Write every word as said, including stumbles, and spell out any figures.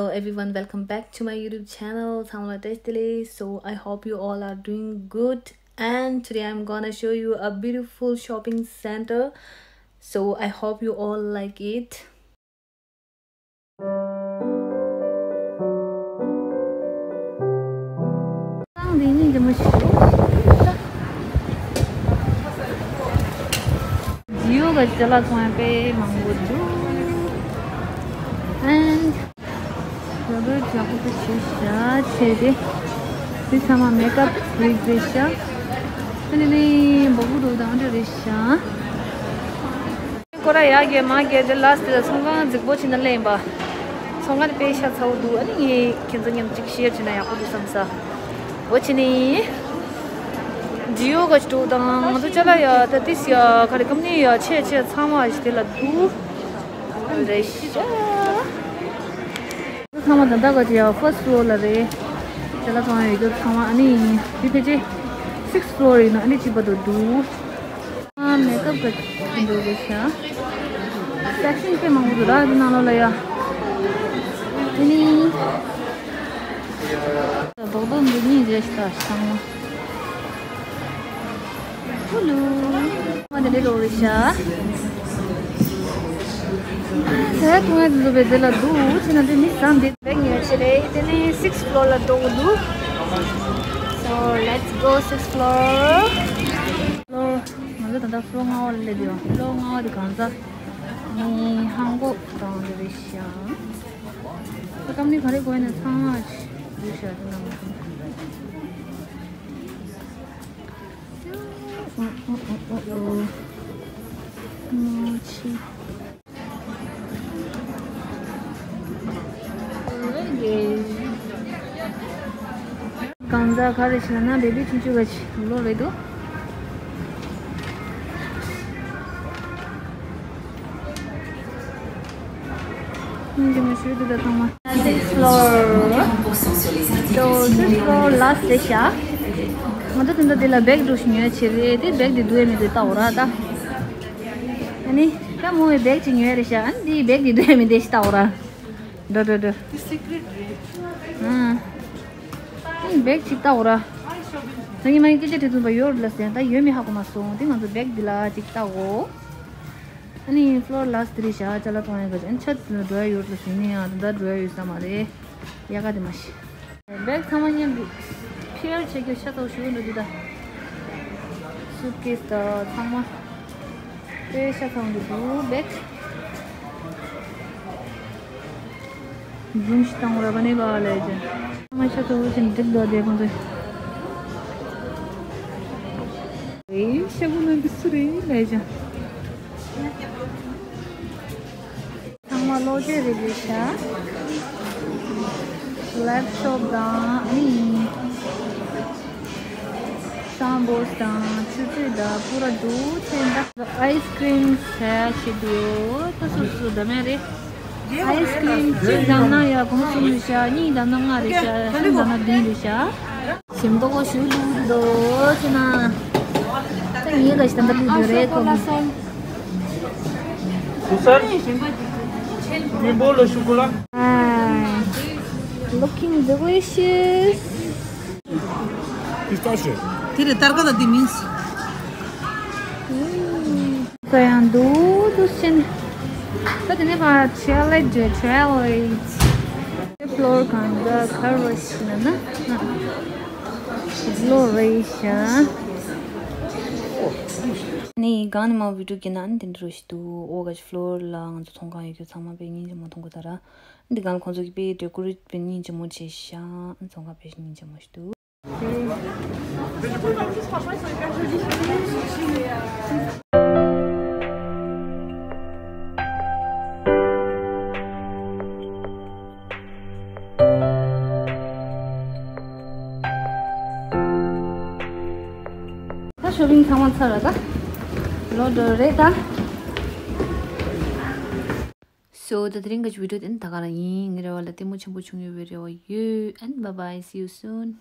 Hello everyone, welcome back to my YouTube channel. ཚང་མ་བཀྲ་ཤིས་བདེ་ལེགས། So I hope you all are doing good, and today I'm gonna show you a beautiful shopping center. So I hope you all like it. ང་འདི་ཉིན་རྒྱ་མ་ཞིག་ཇི་ཡོ་ག་ཅ་ལག་ཚོང་ཡང་དཔེ་མང་པོ་འདུག and རོ་བོ་ཡག་པོ་བྱས་ཤག་བྱས་ཏེ། འདི་ཚང་མ་མེག་ཨབ་རིགས་རེད་ཤག་ཨ་ནི་ནི་འབོག་པོ་འདུག་དང་འདྲ་རེད་ཤག་སྐོར་ར་ཡག་གེ་མ་གེ་དེ་ལ་སྟེ་ཚོང་ཁང་རྫིག་པོ་ཆེ་ན་ལེན་པ། ཚོང་ཁང་དེ་དཔེ་ཤ་ཚ་བོ་འདུག་ཨ་ནི་ངས་ཁྱེད་ཚོ་མཉམ་གཅིག་ཤེར་བྱས་ན་ཡག་པོ་འདུག་བསམ་ས། འོ་ཆེ་ནི། ཇི་ཡོ་ག་ཅི་འདུག་དང་ང་ཚོ་ཅ་ལག་ཡ་ད་ཏིས་ཡ་ག་རེ་ཀམ་ནི་ཡ་ཆེ་ཆེ་ཚང་མ་ཞིག་དེ་ལ་འདུག་རེད་ཤག་ཚང་མ་ད་ལྟ་ག་ཅི་ཡ་first floor ལ་རེད། ཅ་ལག་ཚང་མ་ཡོད་རྒྱུ་ཚང་མ་ཨ་ནི་འདི་ཕལ་ཆེར་sixth floor ཡིན་ན་ཨ་ནི་གཅིག་པ་དུ་འདུག་ཨ་མེག་ཨབ་ག་འདུག་གི་ཤག section དཔེ་མང་པོ་འདུག་ར་འདི་ནང་ལོགས་ལ་ཡ། ཨ་ནི་རྡོག་རྡོག་འདི་གཉིས་རེད་ཤག་ཚང་མ། ཧུ་ལུ། ང་དེ་འདྲའི་འགྲོ་རེད་ཤག་ཟས་འཐུང་ཡ་དེ་ཚོ་བས་དེ་ལ་འདུག་ཕྱིན་ན་དེ་མི་ཟ་འདི་བེག་ཉོས་ཆེ་རེད། དེ་ནས་sixth floor ལ་འགྲོ་གི་འདུག So let's go sixth floor. Floor ང་ཚོ་ད་ལྟ་floor ལྔ་པ་ལ་སླེབས་ཡོད། Floor ལྔ་པ་དེ་གང་ཟ་ནི་ཧང་གོ་དང་དེ་རེད་ཤག་ད་ཀམ་ནི་ག་རེ་དགོས་ན་ཚང་མ་འདུག་ཤག་དེ་ནང་། གང་ཟག་ག་རེ་བྱས་ན་བེ་བི་ཆུང་ཆུང་ག་ཅིག་ལོ་རེད་འདུག་སྙིང་རྗེ་མོ་ཞུ་འདུག་ད་ཚང་མ། Sixth floor. So sixth floor last རེད་ཤག་ང་ཚོ་དེ་འདྲ་དེ་ལ་བེག་འགྲོ་ཞིག་ཉོས་བྱས་རེད། དེ་བེག་དེ་འདུག་ཡ་མེད་དེ་ལྟ་འོ་ར་ད། ཨ་ནི་ད་མོ་བའི་བེག་ཅིག་ཉོས་རེད་ཤག་ཨ་ནི་དེའི་བེག་དེ་འདུག་ཡ་མེད་དེ་ཞིག་ལྟ་འོ་ར། འགྲོ་འགྲོ་འགྲོ། ཨ་ནི་བེག་ཅིག་ལྟ་འོ་ར། ད་ངས་མ་ཡིན་སྐད་ཆ་དྲི་བཏང་པ་ཡོད་རེད་ལ་ཟེར་ད་ཡོད་མེད་ཧ་གོ་མ་སོང་། དེ་ང་ཚོ་བེག་འདི་ལ་ཅིག་ལྟ་འོ། ཨ་ནི་floor last དེ་རེད་ཤག་ཅ་ལག་གཏོང་ཡ་ག་ཅིག་ཨ་ནི་ཆ་འགྲོ་ཡ་ཡོད་རེད་ལ་ཟེར་ནི་ཡང་ད་འགྲོ་ཡ་ཡོད་ས་མ་རེད། ཡ་ག་དེ་མ་ཤི། བེག་ཚང་མ་མཉམ་དུ་ཕེར་བྱེད་རྒྱུ་ཤ་ཚ་བོ་ཞུ་གི་འདུག་འདི་ད། སུཊ་ཀེས་དང་ཚང་མ་དཔེ་ཤ་ཚ་བོ་འདུག་འདུག་བེག་འཛུམ་ཞིག་བཏང་ར་བ་ནས་བ་ལས་ཀྱང་། ཚང་མ་ཤ་ཚ་བོ་ཞིག་འགྲིག་འདུག་དེ་ཁོང་ཚོས། ཨེ་ཤ་བོ་ནང་གི་སུ་རེད་ལས་ཀྱང་། ཚང་མ་གློག་ཀླད་རེད་རེད་ཤག་ལེབ་ཊོབ་དང་ཨ་ནི་སའུན་ཌ་བོག་སི་དང་ཆུ་ཚོད་དང་པུ་ར་འདུག་ཚེ་འདི་ཨའི་སི་ཀྲིམ་ཟ་བྱེད་དུ་ཡོད། ད་སོ་སོ་འདྲ་མེད་རེད། ཨའི་སི་ཀྲིམ་གཅིག་བཟང་ན་ཡ་གོང་གསུམ་རེད་ཤག་གཉིས་བཟང་ན་ལྔ་རེད་ཤག་གསུམ་བཟང་ན་བདུན་རེད་ཤག་ཞིམ་མདོག་ཁ་ཤས་བླུགས་འདུག་ཟེར་ན། ད་ངའི་ག་ཞིག་ད་ལྟ་བླུགས་འདུག་རེད་ཁོ་གི། Susar, mi bolo chocolate. Ah, looking delicious. Pistachio. དེ་རེད་ཏར་ཀ་ད་དེ་མིན། ས་ཡང་འདུག་འདུག་ཕྱིན། ད་དེ་ནས་ཕར་ཆེ་ལེ་ཇེ་ཆེ་ལེ་ཇེ། ཕློར་གང་ག་གར་བ་ཞིག་ན་ན་ཕློར་རེ་ཤ། ནི་གང་ནས་མ་བི་ཌིའོ་གི་ནང་དེ་འདྲ་ཞིག་འདུག་འོ་ག་ཕློར་ལ་ང་ཚོ་ཚོང་ཁང་ཡོད་རྒྱུ་ཚང་མ་དཔེ་སྙིང་རྗེ་མོ་མཐོང་གི་ད་ར། འདི་གང་ཁོང་ཚོ་གི་དཔེ་ཌེ་ཀོ་རེཊ་དཔེ་སྙིང་རྗེ་མོ་བྱས་ཤག་ཚོང་ཁང་དཔེ་སྙིང་རྗེ་མོ་ཞིག་འདུག་ད་ཤོ་པིང་ཚང་མ་ཚར་ར་ད། ལོ་འགྲོ་རེད་ད། So ད་དེ་རིང་གི་བི་ཌིའོ་དེ་ད་ག་རང་ཡིན། ངའི་རེ་བ་ལ་ལྟད་མོ་ཆེན་པོ་བྱུང་ཡོད་པའི་རེ་བ་ཡོད། And bye bye, see you soon.